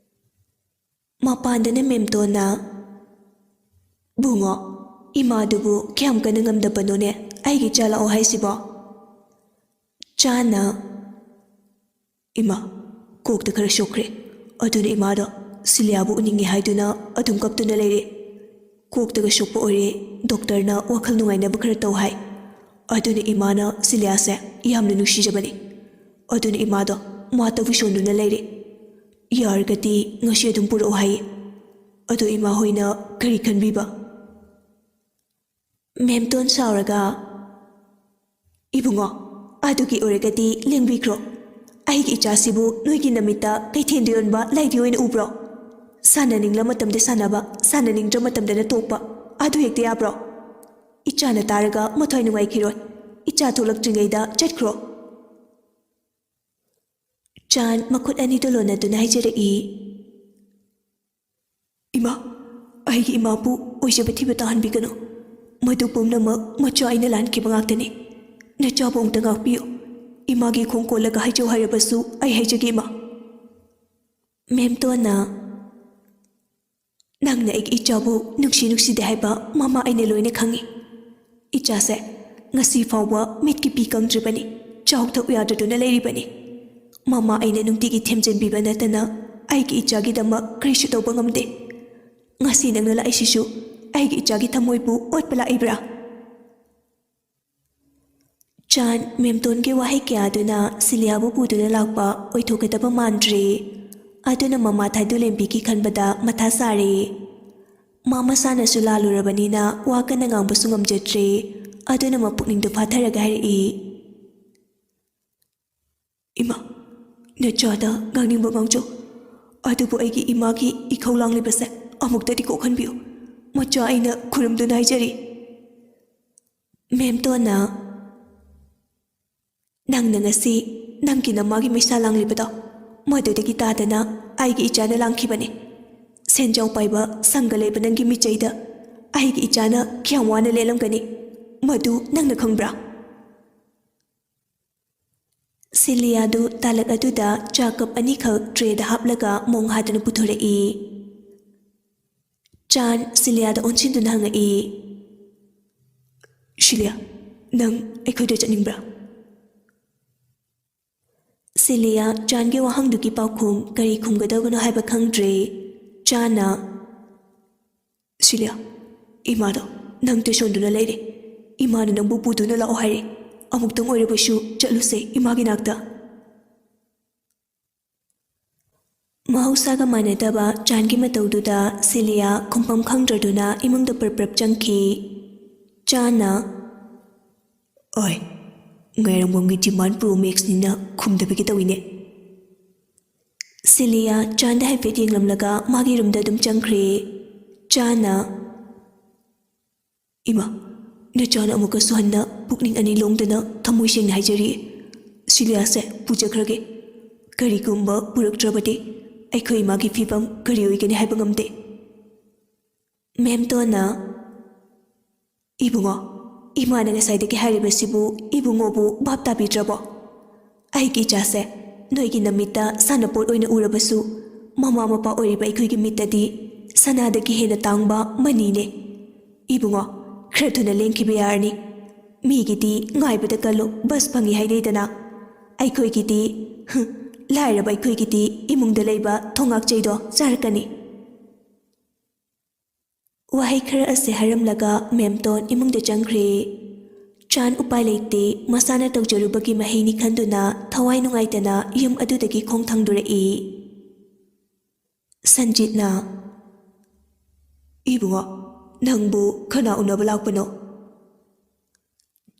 ꯃꯄꯥꯟꯗꯅ ꯃꯦꯝꯇꯣꯟꯅ, "ꯕꯨꯡꯉꯣ, ꯏꯃꯥꯗꯨꯕꯨ ꯀꯌꯥꯝ ꯀꯟꯅ ꯉꯝꯗꯕꯅꯣꯅꯦ ꯑꯩꯒꯤ ꯏꯆꯥ ꯂꯥꯛꯑꯣ ꯍꯥꯏꯁꯤꯕꯣ?" ꯆꯥꯅ, "ꯏꯃꯥ, ꯀꯣꯛꯇ ꯈꯔ ꯁꯣꯛꯈ꯭ꯔꯦ, ꯑꯗꯨꯅ ꯏꯃꯥꯗꯣ ꯁꯤꯂꯤꯌꯥꯕꯨ ꯎꯅꯤꯡꯉꯦ ꯍꯥꯏꯗꯨꯅ ꯑꯗꯨꯝ ꯀꯞꯇꯨꯅ ꯂꯩꯔꯦ꯫ ꯀꯣꯛꯇꯒ ꯁꯣꯛꯄ ꯑꯣꯏꯔꯦ, ꯗꯣꯛꯇꯔꯅ ꯋꯥꯈꯜ ꯅꯨꯡꯉꯥꯏꯅꯕ ꯈꯔ ꯇꯧ ꯍꯥꯏ꯫ ꯑꯗꯨꯅ ꯏꯃꯥꯅ ꯁꯤꯂꯤꯌꯥꯁꯦ ꯌꯥꯝꯅ ꯅꯨꯡꯁꯤꯖꯕꯅꯦ꯫ ꯑꯗꯨꯅ ꯏꯃꯥꯗꯣ ꯃꯥ ꯇꯧꯕꯤ ꯁꯣꯟꯗꯨꯅ ꯂꯩꯔꯦ꯫ ꯌꯥꯔꯒꯗꯤ ꯉꯁꯤ ꯑꯗꯨꯝ ꯄꯨꯔꯛꯑꯣ ꯍꯥꯏꯌꯦ꯫ ꯑꯗꯣ ꯏꯃꯥ ꯍꯣꯏꯅ ꯀꯔꯤ ꯈꯟꯕꯤꯕ?" ꯃꯦꯝꯇꯣꯟ ꯁꯥꯎꯔꯒ, "ꯏꯕꯨꯡꯉꯣ, ꯑꯗꯨꯒꯤ ꯑꯣꯏꯔꯒꯗꯤ ꯂꯦꯡꯕꯤꯈ꯭ꯔꯣ꯫ ꯑꯩꯒꯤ ꯏꯆꯥꯁꯤꯕꯨ ꯅꯣꯏꯒꯤ ꯅꯃꯤꯠꯇ ꯀꯩꯊꯦꯜꯗ ꯌꯣꯟꯕ ꯂꯥꯏꯗꯤ ꯑꯣꯏꯅ ꯎꯕ꯭ꯔꯣ? ꯁꯥꯟꯅꯅꯤꯡꯂ ꯃꯇꯝꯗ ꯁꯥꯟꯅꯕ, ꯁꯥꯟꯅꯅꯤꯡꯗ꯭ꯔ ꯃꯇꯝꯗꯅ ꯇꯣꯛꯄ, ꯑꯗꯨ ꯍꯦꯛꯇ ꯌꯥꯕ꯭ꯔꯣ? ꯏꯆꯥꯅ ꯇꯥꯔꯒ ꯃꯊ꯭ꯋꯥꯏ ꯅꯨꯡꯉꯥꯏꯈꯤꯔꯣꯏ꯫" ꯏꯆꯥ ꯊꯣꯛꯂꯛꯇ꯭ꯔꯤꯉꯩꯗ ꯆꯠꯈ꯭ꯔꯣ꯫ ꯆꯥꯟ ꯃꯈꯨꯠ ꯑꯅꯤꯗꯨ ꯂꯣꯟꯅꯗꯨꯅ ꯍꯥꯏꯖꯔꯛꯏ꯫ ꯏꯃꯥ, ꯑꯩꯒꯤ ꯏꯃꯥꯕꯨ ꯑꯣꯏꯖꯕ ꯊꯤꯕ ꯇꯥꯍꯟꯕꯤꯒꯅꯨ꯫ ꯃꯗꯨ ꯄꯨꯝꯅꯃꯛ ꯃꯆꯥ ꯑꯩꯅ ꯂꯥꯟꯈꯤꯕ ꯉꯥꯛꯇꯅꯤ꯫ ꯅꯆꯥꯕꯨ ꯑꯃꯨꯛꯇ ꯉꯥꯛꯄꯤꯌꯨ꯫ ꯏꯃꯥꯒꯤ ꯈꯣꯡ ꯀꯣꯜꯂꯒ ꯍꯥꯏꯖꯧ ꯍꯥꯏꯔꯕꯁꯨ ꯑꯩ ꯍꯥꯏꯖꯒꯦ, ꯏꯃꯥ꯫ ꯃꯦꯝꯇꯣꯟꯅ, ꯅꯪꯅ ꯑꯩꯒꯤ ꯏꯆꯥꯕꯨ ꯅꯨꯡꯁꯤ ꯅꯨꯡꯁꯤꯗꯦ ꯍꯥꯏꯕ ꯃꯃꯥ ꯑꯩꯅ ꯂꯣꯏꯅ ꯈꯪꯏ꯫ ꯏꯆꯥꯁꯦ ꯉꯁꯤ ꯐꯥꯎꯕ ꯃꯤꯠꯀꯤ ꯄꯤ ꯀꯪꯗ꯭ꯔꯤꯕꯅꯤ, ꯆꯥꯎ ꯊꯛꯎ ꯌꯥꯗꯗꯨꯅ ꯂꯩꯔꯤꯕꯅꯤ꯫ ꯃꯃꯥ ꯑꯩꯅ ꯅꯨꯡꯇꯤꯒꯤ ꯊꯦꯝꯖꯤꯟꯕꯤꯕ ꯅꯠꯇꯅ ꯑꯩꯒꯤ ꯏꯆꯥꯒꯤꯗꯃꯛ ꯀꯔꯤꯁꯨ ꯇꯧꯕ ꯉꯝꯗꯦ꯫ ꯉꯁꯤ ꯅꯪꯅ ꯂꯥꯛꯏꯁꯤꯁꯨ ꯑꯩꯒꯤ ꯏꯆꯥꯒꯤ ꯊꯃꯣꯏꯕꯨ ꯑꯣꯠꯄ ꯂꯥꯛꯏꯕ꯭ꯔꯥ? ꯆꯥꯟ ꯃꯦꯝꯇꯣꯟꯒꯤ ꯋꯥꯍꯩ ꯀꯌꯥꯗꯨꯅ ꯁꯤꯂꯤꯌꯥꯕꯨ ꯄꯨꯗꯨꯅ ꯂꯥꯛꯄ ꯑꯣꯏꯊꯣꯛꯀꯗꯕ ꯃꯥꯟꯗ꯭ꯔꯦ꯫ ꯑꯗꯨꯅ ꯃꯃꯥ ꯊꯥꯏꯗꯨꯂꯦꯝꯕꯤꯒꯤ ꯈꯟꯕꯗ ꯃꯊꯥ ꯁꯥꯔꯦ꯫ ꯃꯥ ꯃꯁꯥꯅꯁꯨ ꯂꯥꯜꯂꯨꯔꯕꯅꯤꯅ ꯋꯥ ꯀꯟꯅ ꯉꯥꯡꯕꯁꯨ ꯉꯝꯖꯗ꯭ꯔꯦ꯫ ꯑꯗꯨꯅ ꯃꯄꯨꯛꯅꯤꯡꯗꯨ ꯐꯥꯊꯔꯒ ꯍꯥꯏꯔꯛꯏ, ꯏꯃꯥ, ꯅꯆꯥꯗ ꯉꯥꯡꯅꯤꯡꯕ ꯉꯥꯡꯖꯧ, ꯑꯗꯨꯕꯨ ꯑꯩꯒꯤ ꯏꯃꯥꯒꯤ ꯏꯈꯧ ꯂꯥꯡꯂꯤꯕꯁꯦ ꯑꯃꯨꯛꯇꯗꯤ ꯀꯣꯛꯍꯟꯕꯤꯌꯨ꯫ ꯃꯆꯥ ꯑꯩꯅ ꯈꯨꯔꯨꯝꯗꯨꯅ ꯍꯥꯏꯖꯔꯤ꯫ ꯃꯦꯝꯇꯣꯟꯅ, ꯅꯪꯅ ꯉꯁꯤ ꯅꯪꯒꯤ ꯅꯃꯥꯒꯤ ꯃꯩꯁꯥ ꯂꯥꯡꯂꯤꯕꯗꯣ, ꯃꯗꯨꯗꯒꯤ ꯇꯥꯗꯅ ꯑꯩꯒꯤ ꯏꯆꯥꯅ ꯂꯥꯡꯈꯤꯕꯅꯤ꯫ ꯁꯦꯟꯖꯥꯎ ꯄꯥꯏꯕ ꯁꯪꯒ ꯂꯩꯕ ꯅꯪꯒꯤ ꯃꯤꯆꯩꯗ ꯑꯩꯒꯤ ꯏꯆꯥꯅ ꯀꯌꯥꯝ ꯋꯥꯅ ꯂꯦꯜꯂꯝꯒꯅꯤ, ꯃꯗꯨ ꯅꯪꯅ ꯈꯪꯕ꯭ꯔꯥ? ꯁꯤꯂꯤꯌꯥꯗꯨ ꯇꯥꯂꯛ ꯑꯗꯨꯗ ꯆꯥ ꯀꯞ ꯑꯅꯤꯈꯛ ꯇ꯭ꯔꯦꯗ ꯍꯥꯞꯂꯒ ꯃꯣꯡ ꯍꯥꯗꯨꯅ ꯄꯨꯊꯣꯔꯛꯏ꯫ ꯆꯥꯟ ꯁꯤꯂꯤꯌꯥꯗ ꯑꯣꯟꯁꯤꯟꯗꯨꯅ ꯍꯪꯉꯛꯏ, ꯁꯤꯂꯤꯌꯥ, ꯅꯪ ꯑꯩꯈꯣꯏꯗ ꯆꯠꯅꯤꯡꯕ꯭ꯔꯥ? ꯁꯤꯂꯤꯌꯥ ꯆꯥꯟꯒꯤ ꯋꯥꯍꯪꯗꯨꯒꯤ ꯄꯥꯎꯈꯨꯝ ꯀꯔꯤ ꯈꯨꯝꯒꯗꯕꯅꯣ ꯍꯥꯏꯕ ꯈꯪꯗ꯭ꯔꯦ꯫ ꯆꯥꯟꯅ, ꯁꯤꯂꯤꯌꯥ, ꯏꯃꯥꯗꯣ ꯅꯪ ꯇꯨꯏꯁꯣꯟꯗꯨꯅ ꯂꯩꯔꯦ꯫ ꯏꯃꯥꯅ ꯅꯪꯕꯨ ꯄꯨꯗꯨꯅ ꯂꯥꯛꯑꯣ ꯍꯥꯏꯔꯦ꯫ ꯑꯃꯨꯛꯇꯪ ꯑꯣꯏꯔꯕꯁꯨ ꯆꯠꯂꯨꯁꯦ ꯏꯃꯥꯒꯤ ꯅꯥꯛꯇ꯫ ꯃꯍꯧꯁꯥꯒ ꯃꯥꯟꯅꯗꯕ ꯆꯥꯟꯒꯤ ꯃꯇꯧꯗꯨꯗ ꯁꯤꯂꯤꯌꯥ ꯈꯨꯝꯐꯝ ꯈꯪꯗ꯭ꯔꯗꯨꯅ ꯏꯃꯨꯡꯗ ꯄ꯭ꯔꯞ ꯄ꯭ꯔꯞ ꯆꯪꯈꯤ꯫ ꯆꯥꯟꯅ, ꯑꯣꯏ, ꯉꯥꯏꯔꯝꯕꯝꯒꯤ ꯗꯤꯃꯥꯟ ꯄ꯭ꯔꯣ ꯃꯦꯛꯁꯅꯤꯅ ꯈꯨꯝꯗꯕꯒꯤ ꯇꯧꯏꯅꯦ꯫ ꯁꯤꯂꯤꯌꯥ ꯆꯥꯟꯗ ꯍꯥꯏꯐꯦꯠ ꯌꯦꯡꯂꯝꯂꯒ ꯃꯥꯒꯤ ꯔꯨꯝꯗ ꯑꯗꯨꯝ ꯆꯪꯈ꯭ꯔꯦ꯫ ꯆꯥꯟꯅ, ꯏꯃꯥ, ꯏꯆꯥꯅ ꯑꯃꯨꯛꯀꯁꯨ ꯍꯟꯅ ꯄꯨꯛꯅꯤꯡ ꯑꯅꯤ ꯂꯣꯡꯗꯅ ꯊꯃꯣꯏ ꯁꯦꯡꯅ ꯍꯥꯏꯖꯔꯤ, "ꯁꯤꯂꯤꯌꯥꯁꯦ ꯄꯨꯖꯈ꯭ꯔꯒꯦ꯫ ꯀꯔꯤꯒꯨꯝꯕ ꯄꯨꯔꯛꯇ꯭ꯔꯕꯗꯤ ꯑꯩꯈꯣꯏ ꯏꯃꯥꯒꯤ ꯐꯤꯕꯝ ꯀꯔꯤ ꯑꯣꯏꯒꯅꯤ ꯍꯥꯏꯕ ꯉꯝꯗꯦ꯫" ꯃꯦꯝꯇꯣꯟꯅ, "ꯏꯕꯨꯡꯉꯣ, ꯏꯃꯥꯅ ꯉꯁꯥꯏꯗꯒꯤ ꯍꯥꯏꯔꯤꯕꯁꯤꯕꯨ ꯏꯕꯨꯡꯉꯣꯕꯨ ꯚꯥꯞ ꯇꯥꯕꯤꯗ꯭ꯔꯕꯣ? ꯑꯩꯒꯤ ꯏꯆꯥꯁꯦ ꯅꯣꯏꯒꯤ ꯅꯃꯤꯠꯇ ꯁꯥꯟꯅꯄꯣꯠ ꯑꯣꯏꯅ ꯎꯔꯕꯁꯨ, ꯃꯃꯥ ꯃꯄꯥ ꯑꯣꯏꯔꯤꯕ ꯑꯩꯈꯣꯏꯒꯤ ꯃꯤꯠꯇꯗꯤ ꯁꯅꯥꯗꯒꯤ ꯍꯦꯟꯅ ꯇꯥꯡꯕ ꯃꯅꯤꯅꯦ꯫ ꯏꯕꯨꯡꯉꯣ, ꯈꯔ ꯊꯨꯅ ꯂꯦꯡꯈꯤꯕ ꯌꯥꯔꯅꯤ꯫ ꯃꯤꯒꯤꯗꯤ ꯉꯥꯏꯕꯗ ꯀꯜꯂꯨ, ꯕꯁ ꯐꯪꯉꯤ ꯍꯥꯏꯅꯩꯗꯅ꯫ ꯑꯩꯈꯣꯏꯒꯤꯗꯤ, ꯍꯨꯝ, ꯂꯥꯏꯔꯕ ꯑꯩꯈꯣꯏꯒꯤꯗꯤ ꯏꯃꯨꯡꯗ ꯂꯩꯕ ꯊꯣꯡꯉꯥꯛꯆꯩꯗꯣ ꯆꯥꯔꯛꯀꯅꯤ꯫" ꯋꯥꯍꯩ ꯈꯔ ꯑꯁꯤ ꯍꯥꯏꯔꯝꯂꯒ ꯃꯦꯝꯇꯣꯟ ꯏꯃꯨꯡꯗ ꯆꯪꯈ꯭ꯔꯦ꯫ ꯆꯥꯟ ꯎꯄꯥꯏ ꯂꯩꯇꯦ, ꯃꯁꯥꯅ ꯇꯧꯖꯔꯨꯕꯒꯤ ꯃꯍꯩꯅꯤ ꯈꯟꯗꯨꯅ ꯊꯋꯥꯏ ꯅꯨꯡꯉꯥꯏꯇꯅ ꯌꯨꯝ ꯑꯗꯨꯗꯒꯤ ꯈꯣꯡ ꯊꯥꯡꯗꯣꯔꯛꯏ꯫ ꯁꯟꯖꯤꯠꯅ, "ꯏꯕꯨꯡꯉꯣ, ꯅꯪꯕꯨ ꯀꯅꯥ ꯎꯅꯕ ꯂꯥꯛꯄꯅꯣ?"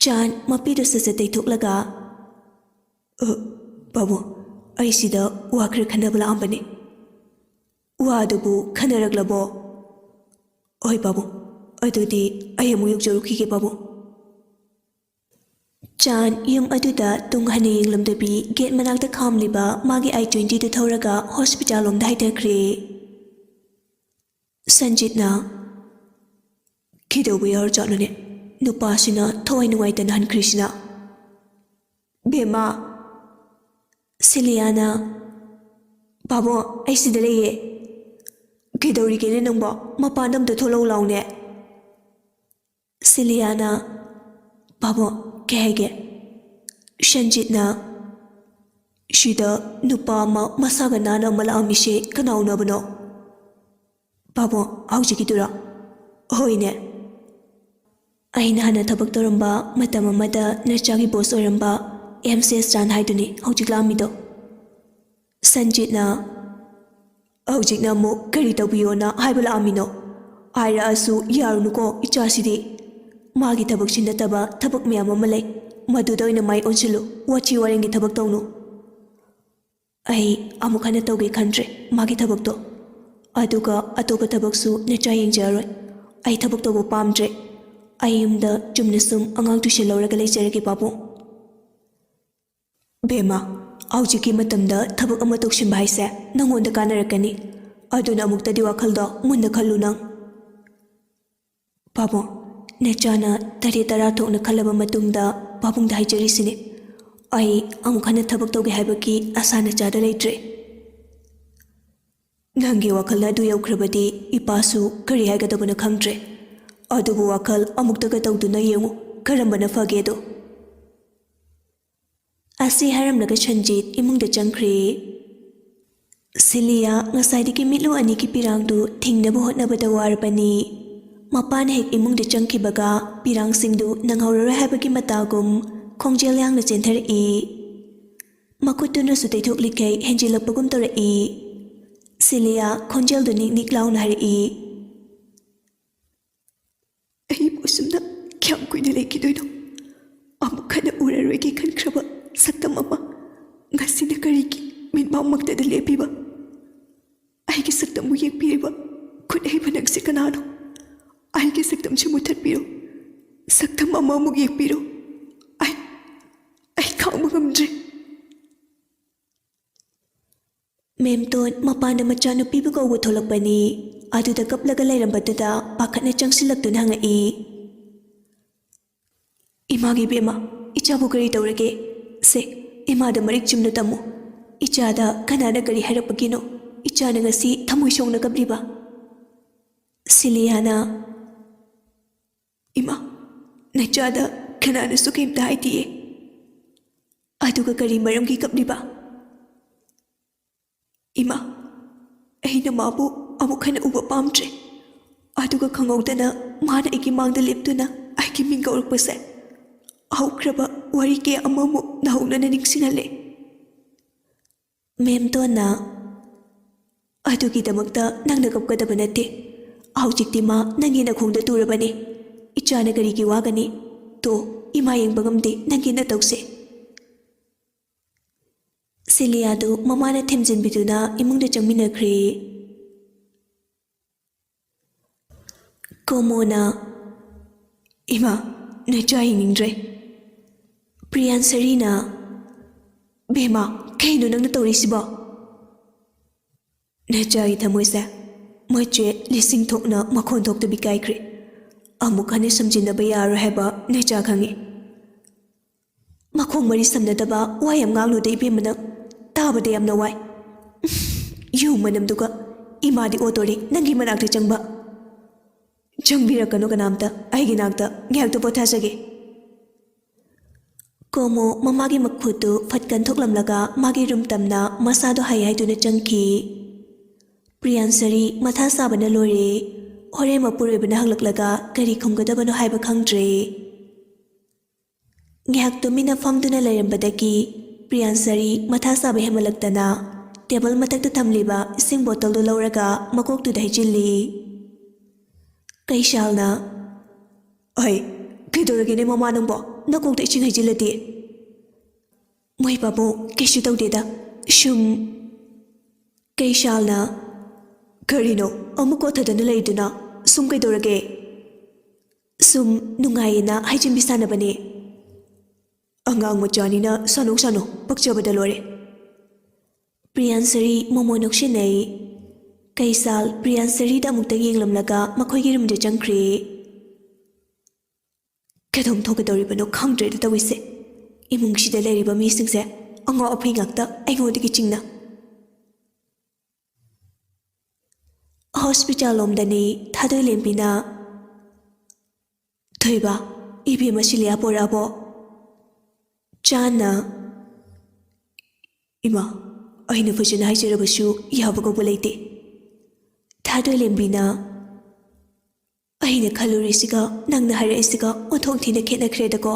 ꯆꯥꯟ ꯃꯄꯤꯗꯨ ꯁꯠ ꯁꯠ ꯇꯩꯊꯣꯛꯂꯒ, "ꯑ, ꯄꯥꯕꯨꯡ, ꯑꯩ ꯁꯤꯗ ꯋꯥ ꯈꯔ ꯈꯟꯅꯕ ꯂꯥꯛꯑꯝꯕꯅꯤ꯫" "ꯋꯥꯗꯨꯕꯨ ꯈꯟꯅꯔꯛꯂꯕꯣ?" "ꯍꯣꯏ ꯄꯥꯕꯨꯡ, ꯑꯗꯨꯗꯤ ꯑꯩ ꯑꯃꯨꯛ ꯌꯧꯖꯔꯨꯈꯤꯒꯦ ꯄꯥꯕꯨꯡ꯫" ꯆꯥꯟ ꯌꯨꯝ ꯑꯗꯨꯗ ꯇꯨꯡ ꯍꯟꯅ ꯌꯦꯡꯂꯝꯗꯕꯤ ꯒꯦꯠ ꯃꯅꯥꯛꯇ ꯈꯥꯝꯂꯤꯕ ꯃꯥꯒꯤ ꯑꯥꯏ ꯇ꯭ꯋꯦꯟꯇꯤꯗꯨ ꯊꯧꯔꯒ ꯍꯣꯁꯄꯤꯇꯥꯜ ꯂꯣꯝꯗ ꯍꯥꯏꯊꯈ꯭ꯔꯦ꯫ ꯁꯟꯖꯤꯠꯅ, "ꯀꯩꯗꯧꯕ ꯌꯥꯎꯔꯖꯥꯠꯅꯣꯅꯦ? ꯅꯨꯄꯥꯁꯤꯅ ꯊꯋꯥꯏ ꯅꯨꯡꯉꯥꯏꯇꯅ ꯍꯟꯈ꯭ꯔꯤꯁꯤꯅ꯫" "ꯕꯦꯝꯃ!" ꯁꯤꯂꯤꯌꯥꯅ, "ꯄꯥꯕꯨꯡ, ꯑꯩ ꯁꯤꯗ ꯂꯩꯌꯦ꯫" "ꯀꯩꯗꯧꯔꯤꯒꯦꯅꯦ ꯅꯪꯕꯣ? ꯃꯄꯥꯟꯗ ꯑꯝꯇ ꯊꯣꯛꯂꯛꯎ ꯂꯥꯎꯅꯦ꯫" ꯁꯤꯂꯤꯌꯥꯅ, "ꯄꯥꯕꯨꯡ, ꯀꯩ ꯍꯥꯏꯒꯦ?" ꯁꯟꯖꯤꯠꯅ, "ꯁꯤꯗ ꯅꯨꯄꯥ ꯑꯃ ꯃꯁꯥꯒ ꯅꯥꯟꯅ ꯑꯃ ꯂꯥꯛꯑꯝꯃꯤꯁꯦ ꯀꯅꯥ ꯎꯅꯕꯅꯣ?" "ꯄꯥꯕꯨꯡ, ꯍꯧꯖꯤꯛꯀꯤꯗꯨꯔꯣ?" "ꯍꯣꯏꯅꯦ꯫ ꯑꯩꯅ ꯍꯥꯟꯅ ꯊꯕꯛ ꯇꯧꯔꯝꯕ ꯃꯇꯝ ꯑꯃꯗ ꯅꯆꯥꯒꯤ ꯕꯣꯁ ꯑꯣꯏꯔꯝꯕ ꯑꯦꯝ ꯁꯤ ꯑꯦꯁ ꯆꯥꯟ ꯍꯥꯏꯗꯨꯅꯤ ꯍꯧꯖꯤꯛ ꯂꯥꯛꯑꯝꯃꯤꯗꯣ꯫" ꯁꯟꯖꯤꯠꯅ, "ꯍꯧꯖꯤꯛꯅ ꯑꯃꯨꯛ ꯀꯔꯤ ꯇꯧꯕꯤꯌꯣꯅ ꯍꯥꯏꯕ ꯂꯥꯛꯑꯝꯃꯤꯅꯣ? ꯍꯥꯏꯔꯛꯑꯁꯨ ꯌꯥꯔꯨꯅꯨꯀꯣ ꯏꯆꯥꯁꯤꯗꯤ꯫ ꯃꯥꯒꯤ ꯊꯕꯛꯁꯤ ꯅꯠꯇꯕ ꯊꯕꯛ ꯃꯌꯥꯝ ꯑꯃ ꯂꯩ꯫ ꯃꯗꯨꯗ ꯑꯣꯏꯅ ꯃꯥꯏ ꯑꯣꯟꯁꯤꯜꯂꯨ꯫ ꯋꯥꯊꯤ ꯋꯥꯔꯦꯝꯒꯤ ꯊꯕꯛ ꯇꯧꯅꯨ꯫" "ꯑꯩ ꯑꯃꯨꯛ ꯍꯟꯅ ꯇꯧꯒꯦ ꯈꯟꯗ꯭ꯔꯦ ꯃꯥꯒꯤ ꯊꯕꯛꯇꯣ꯫ ꯑꯗꯨꯒ ꯑꯇꯣꯞꯄ ꯊꯕꯛꯁꯨ ꯅꯆꯥ ꯌꯦꯡꯖꯔꯔꯣꯏ꯫ ꯑꯩ ꯊꯕꯛ ꯇꯧꯕ ꯄꯥꯝꯗ꯭ꯔꯦ꯫ ꯑꯩ ꯌꯨꯝꯗ ꯆꯨꯝꯅ ꯁꯨꯝ ꯑꯉꯥꯡ tuition ꯂꯧꯔꯒ ꯂꯩꯖꯔꯒꯦ, ꯄꯥꯕꯨꯡ꯫ ꯕꯦꯝꯃ, ꯍꯧꯖꯤꯛꯀꯤ ꯃꯇꯝꯗ ꯊꯕꯛ ꯑꯃ ꯇꯧꯁꯤꯟꯕ ꯍꯥꯏꯁꯦ ꯅꯪꯉꯣꯟꯗ ꯀꯥꯟꯅꯔꯛꯀꯅꯤ꯫ ꯑꯗꯨꯅ ꯑꯃꯨꯛꯇꯗꯤ ꯋꯥꯈꯜꯗꯣ ꯃꯨꯟꯅ ꯈꯜꯂꯨ ꯅꯪ꯫ ꯄꯥꯕꯨꯡ, ꯅꯆꯥꯅ ꯇꯔꯦꯠ ꯇꯔꯥ ꯊꯣꯛꯅ ꯈꯜꯂꯕ ꯃꯇꯨꯡꯗ ꯄꯥꯕꯨꯡꯗ ꯍꯥꯏꯖꯔꯤꯁꯤꯅꯤ꯫ ꯑꯩ ꯑꯃꯨꯛ ꯍꯟꯅ ꯊꯕꯛ ꯇꯧꯒꯦ ꯍꯥꯏꯕꯒꯤ ꯑꯁꯥ ꯅꯆꯥꯗ ꯂꯩꯇ꯭ꯔꯦ꯫ ꯅꯪꯒꯤ ꯋꯥꯈꯜ ꯑꯗꯨ ꯌꯧꯈ꯭ꯔꯕꯗꯤ ꯏꯄꯥꯁꯨ ꯀꯔꯤ ꯍꯥꯏꯒꯗꯕꯅꯣ ꯈꯪꯗ꯭ꯔꯦ꯫ ꯑꯗꯨꯕꯨ ꯋꯥꯈꯜ ꯑꯃꯨꯛꯇꯒ ꯇꯧꯗꯨꯅ ꯌꯦꯡꯉꯨ, ꯀꯔꯝꯕꯅ ꯐꯒꯦꯗꯣ꯫ ꯑꯁꯤ ꯍꯥꯏꯔꯝꯂꯒ ꯁꯟꯖꯤꯠ ꯏꯃꯨꯡꯗ ꯆꯪꯈ꯭ꯔꯦ꯫ ꯁꯤꯂꯤꯌꯥ ꯉꯁꯥꯏꯗꯒꯤ ꯃꯤꯠꯂꯨ ꯑꯅꯤꯒꯤ ꯄꯤꯔꯥꯡꯗꯨ ꯊꯤꯡꯅꯕ ꯍꯣꯠꯅꯕꯗ ꯋꯥꯔꯕꯅꯤ꯫ ꯃꯄꯥꯅ ꯍꯦꯛ ꯏꯃꯨꯡꯗ ꯆꯪꯈꯤꯕꯒ ꯄꯤꯔꯥꯡꯁꯤꯡꯗꯨ ꯅꯪꯍꯧꯔꯔꯣꯏ ꯍꯥꯏꯕꯒꯤ ꯃꯇꯥꯒꯨꯝ ꯈꯣꯡꯖꯦꯜ ꯌꯥꯡꯅ ꯆꯦꯟꯊꯔꯛꯏ꯫ ꯃꯈꯨꯠꯇꯨꯅꯁꯨ ꯇꯩꯊꯣꯛꯂꯤꯈꯩ ꯍꯦꯟꯖꯤꯜꯂꯛꯄꯒꯨꯝ ꯇꯧꯔꯛꯏ꯫ ꯁꯤꯂꯤꯌꯥ ꯈꯣꯟꯖꯦꯜꯗꯨ ꯅꯤꯛ ꯅꯤꯛ ꯂꯥꯎꯅ ꯍꯥꯏꯔꯛꯏ꯫ "ꯑꯩꯕꯨ ꯑꯁꯨꯝꯅ ꯀꯌꯥꯝ ꯀꯨꯏꯅ ꯂꯩꯈꯤꯗꯣꯏꯅꯣ? ꯑꯃꯨꯛ ꯍꯟꯅ ꯎꯔꯔꯣꯏꯒꯦ ꯈꯟꯈ꯭ꯔꯕ ꯁꯛꯇꯝ ꯑꯃ ꯉꯁꯤꯅ ꯀꯔꯤꯒꯤ ꯃꯤꯠꯃꯥꯡꯃꯛꯇꯗ ꯂꯦꯞꯄꯤꯕ? ꯑꯩꯒꯤ ꯁꯛꯇꯝꯕꯨ ꯌꯦꯛꯄꯤꯔꯤꯕ ꯈꯨꯠ ꯍꯩꯕ ꯅꯪꯁꯦ ꯀꯅꯥꯅꯣ? ꯑꯩꯒꯤ ꯁꯛꯇꯝꯁꯦ ꯃꯨꯊꯠꯄꯤꯔꯣ꯫ ꯁꯛꯇꯝ ꯑꯃꯃꯨꯛ ꯌꯦꯛꯄꯤꯔꯣ꯫ ꯑꯩ, ꯑꯩ ꯈꯥꯡꯕ ꯉꯝꯗ꯭ꯔꯦ꯫" ꯃꯦꯝꯇꯣꯟ ꯃꯄꯥꯟꯗ ꯃꯆꯥꯅꯨꯄꯤꯕꯨ ꯀꯧꯕ ꯊꯣꯛꯂꯛꯄꯅꯤ꯫ ꯑꯗꯨꯗ ꯀꯞꯂꯒ ꯂꯩꯔꯝꯕꯗꯨꯗ ꯄꯥꯈꯠꯅ ꯆꯪꯁꯤꯜꯂꯛꯇꯨꯅ ꯍꯪꯉꯛꯏ꯫ "ꯏꯃꯥꯒꯤ ꯏꯕꯦꯝꯃ, ꯏꯆꯥꯕꯨ ꯀꯔꯤ ꯇꯧꯔꯒꯦ? ꯁꯦ, ꯏꯃꯥꯗ ꯃꯔꯤꯛ ꯆꯨꯝꯅ ꯇꯝꯃꯨ꯫ ꯏꯆꯥꯗ ꯀꯅꯥꯅ ꯀꯔꯤ ꯍꯥꯏꯔꯛꯄꯒꯤꯅꯣ? ꯏꯆꯥꯅ ꯉꯁꯤ ꯊꯃꯣꯏ ꯁꯣꯛꯅ ꯀꯞꯂꯤꯕ?" ꯁꯤꯂꯤꯌꯥꯅ, "ꯏꯃꯥ, ꯅꯆꯥꯗ ꯀꯅꯥꯅꯁꯨ ꯀꯩꯝꯇ ꯍꯥꯏꯗꯤꯌꯦ꯫ ꯑꯗꯨꯒ ꯀꯔꯤ ꯃꯔꯝꯒꯤ ꯀꯞꯂꯤꯕ?" "ꯏꯃꯥ, ꯑꯩꯅ ꯃꯥꯕꯨ ꯑꯃꯨꯛ ꯍꯟꯅ ꯎꯕ ꯄꯥꯝꯗ꯭ꯔꯦ꯫ ꯑꯗꯨꯒ ꯈꯪꯍꯧꯗꯅ ꯃꯥꯅ ꯑꯩꯒꯤ ꯃꯥꯡꯗ ꯂꯦꯞꯇꯨꯅ ꯑꯩꯒꯤ ꯃꯤꯡ ꯀꯧꯔꯛꯄꯁꯦ ꯍꯧꯈ꯭ꯔꯕ ꯋꯥꯔꯤ ꯀꯌꯥ ꯑꯃꯃꯨꯛ ꯅꯧꯍꯧꯅꯅ ꯅꯤꯡꯁꯤꯡꯍꯜꯂꯦ꯫" ꯃꯦꯝꯇꯣꯟꯅ, "ꯑꯗꯨꯒꯤꯗꯃꯛꯇ ꯅꯪꯅ ꯀꯞꯀꯗꯕ ꯅꯠꯇꯦ꯫ ꯍꯧꯖꯤꯛꯇꯤ ꯃꯥ ꯅꯪꯒꯤ ꯅꯈꯣꯡꯗ ꯇꯨꯔꯕꯅꯤ꯫ ꯏꯆꯥꯅ ꯀꯔꯤꯒꯤ ꯋꯥꯒꯅꯤ? ꯇꯣ, ꯏꯃꯥ ꯌꯦꯡꯕ ꯉꯝꯗꯦ ꯅꯪꯒꯤ ꯅꯇꯧꯁꯦ꯫" ꯁꯤꯂꯤꯌꯥꯗꯨ ꯃꯃꯥꯅ ꯊꯦꯝꯖꯤꯟꯕꯤꯗꯨꯅ ꯏꯃꯨꯡꯗ ꯆꯪꯃꯤꯟꯅꯈ꯭ꯔꯦ꯫ ꯀꯣꯃꯣꯅ, ꯏꯃꯥ, ꯅꯆꯥ ꯌꯦꯡꯅꯤꯡꯗ꯭ꯔꯦ꯫ ꯄ꯭ꯔꯤꯌꯥꯟꯁꯔꯤꯅ, "ꯕꯦꯝꯃ, ꯀꯩꯅꯣ ꯅꯪꯅ ꯇꯧꯔꯤꯁꯤꯕꯣ?" ꯅꯆꯥꯒꯤ ꯊꯃꯣꯏꯁꯦ ꯃꯆꯦꯠ ꯂꯤꯁꯤꯡ ꯊꯣꯛꯅ ꯃꯈꯣꯟ ꯊꯣꯛꯇꯕꯤ ꯀꯥꯏꯈ꯭ꯔꯦ꯫ ꯑꯃꯨꯛ ꯍꯟꯅ ꯁꯝꯖꯤꯟꯅꯕ ꯌꯥꯔꯣꯏ ꯍꯥꯏꯕ ꯅꯆꯥ ꯈꯪꯉꯤ꯫ ꯃꯈꯣꯡ ꯃꯔꯤ ꯁꯝꯅꯗꯕ ꯋꯥ ꯌꯥꯝ ꯉꯥꯡꯂꯨꯗ ꯏꯕꯦꯝꯃ ꯅꯪ꯫ ꯇꯥꯕꯗ ꯌꯥꯝꯅ ꯋꯥꯏ꯫ ꯌꯨ ꯃꯅꯝꯗꯨꯒ ꯏꯃꯥꯗꯤ ꯑꯣꯗꯣꯔꯤ ꯅꯪꯒꯤ ꯃꯅꯥꯛꯇ ꯆꯪꯕ꯫ ꯆꯪꯕꯤꯔꯛꯀꯅꯨ ꯀꯅꯥꯝꯇ ꯑꯩꯒꯤ ꯅꯥꯛꯇ, ꯉꯥꯏꯍꯥꯛꯇ ꯄꯣꯊꯥꯖꯒꯦ꯫ ꯀꯣꯃꯣ ꯃꯃꯥꯒꯤ ꯃꯈꯨꯠꯇꯨ ꯐꯠꯀꯟ ꯊꯣꯛꯂꯝꯂꯒ ꯃꯥꯒꯤ ꯔꯨꯝ ꯇꯝꯅ ꯃꯁꯥꯗꯣ ꯍꯥꯏ ꯍꯥꯏꯗꯨꯅ ꯆꯪꯈꯤ꯫ ꯄ꯭ꯔꯤꯌꯥꯟꯁꯔꯤ ꯃꯊꯥ ꯁꯥꯕꯅ ꯂꯣꯏꯔꯦ꯫ ꯍꯣꯔꯦꯟ ꯃꯄꯨꯔꯣꯏꯕꯅ ꯍꯪꯂꯛꯂꯒ ꯀꯔꯤ ꯈꯨꯝꯒꯗꯕꯅꯣ ꯍꯥꯏꯕ ꯈꯪꯗ꯭ꯔꯦ꯫ ꯉꯥꯏꯍꯥꯛ ꯇꯨꯃꯤꯟꯅ ꯐꯝꯗꯨꯅ ꯂꯩꯔꯝꯕꯗꯒꯤ ꯄ꯭ꯔꯤꯌꯥꯟꯁꯔꯤ ꯃꯊꯥ ꯁꯥꯕ ꯍꯦꯟꯃꯜꯂꯛꯇꯅ ꯇꯦꯕꯜ ꯃꯊꯛꯇ ꯊꯝꯂꯤꯕ ꯏꯁꯤꯡ ꯕꯣꯇꯜꯗꯨ ꯂꯧꯔꯒ ꯃꯀꯣꯛꯇꯨꯗ ꯍꯩꯖꯤꯜꯂꯤ꯫ ꯀꯩꯁꯥꯜꯅ, "ꯑꯩ, ꯀꯩꯗꯧꯔꯒꯦꯅꯦ ꯃꯃꯥ ꯅꯪꯕꯣ? ꯅꯀꯣꯛꯇ ꯏꯁꯤꯡ ꯍꯩꯖꯤꯜꯂꯗꯤ?" "ꯃꯣꯏ ꯄꯥꯕꯨꯡ, ꯀꯩꯁꯨ ꯇꯧꯗꯦꯗ, ꯁꯨꯝ꯫" ꯀꯩꯁꯥꯜꯅ, "ꯀꯔꯤꯅꯣ ꯑꯃꯨꯛ ꯀꯣꯊꯗꯅ ꯂꯩꯗꯨꯅ? ꯁꯨꯝ ꯀꯩꯗꯧꯔꯒꯦ?" "ꯁꯨꯝ ꯅꯨꯡꯉꯥꯏꯌꯦꯅ ꯍꯥꯏꯖꯤꯟꯕꯤ ꯁꯥꯟꯅꯕꯅꯦ꯫" "ꯑꯉꯥꯡ ꯃꯆꯥꯅꯤꯅ ꯁꯥꯅꯧ ꯁꯥꯅꯧ, ꯄꯛꯆꯕꯗ ꯂꯣꯏꯔꯦ꯫" ꯄ꯭ꯔꯤꯌꯥꯟꯁꯔꯤ ꯃꯣꯃꯣ ꯅꯣꯛꯁꯤꯟꯅꯩ꯫ ꯀꯩꯁꯥꯜ ꯄ꯭ꯔꯤꯌꯥꯟꯁꯔꯤꯗ ꯑꯃꯨꯛꯇꯪ ꯌꯦꯡꯂꯝꯂꯒ ꯃꯈꯣꯏꯒꯤ ꯔꯨꯝꯗ ꯆꯪꯈ꯭ꯔꯦ꯫ ꯀꯩꯗꯧ ꯊꯣꯛꯀꯗꯧꯔꯤꯕꯅꯣ ꯈꯪꯗ꯭ꯔꯦꯗ ꯇꯧꯔꯤꯁꯦ꯫ ꯏꯃꯨꯡꯁꯤꯗ ꯂꯩꯔꯤꯕ ꯃꯤꯁꯤꯡꯁꯦ ꯑꯉꯥꯎ ꯑꯐꯩ ꯉꯥꯛꯇ, ꯑꯩꯉꯣꯟꯗꯒꯤ ꯆꯤꯡꯅ꯫ ꯍꯣꯁꯄꯤꯇꯥꯜ ꯂꯣꯝꯗꯅꯤ ꯊꯥꯗꯣꯏꯂꯦꯝꯕꯤꯅ꯫ "ꯊꯣꯏꯕ, ꯏꯕꯦꯝꯃ ꯁꯤꯂꯤꯌꯥ ꯄꯣꯔꯛꯑꯕꯣ?" ꯆꯥꯟꯅ, "ꯏꯃꯥ, ꯑꯩꯅ ꯐꯖꯅ ꯍꯥꯏꯖꯔꯕꯁꯨ ꯌꯥꯕ ꯀꯧꯕ ꯂꯩꯇꯦ꯫" ꯊꯥꯗꯣꯏꯂꯦꯝꯕꯤꯅ, "ꯑꯩꯅ ꯈꯜꯂꯨꯔꯤꯁꯤꯒ ꯅꯪꯅ ꯍꯥꯏꯔꯛꯏꯁꯤꯒ ꯑꯣꯟꯊꯣꯛ ꯊꯤꯅ ꯈꯦꯠꯅꯈ꯭ꯔꯦꯗꯀꯣ꯫"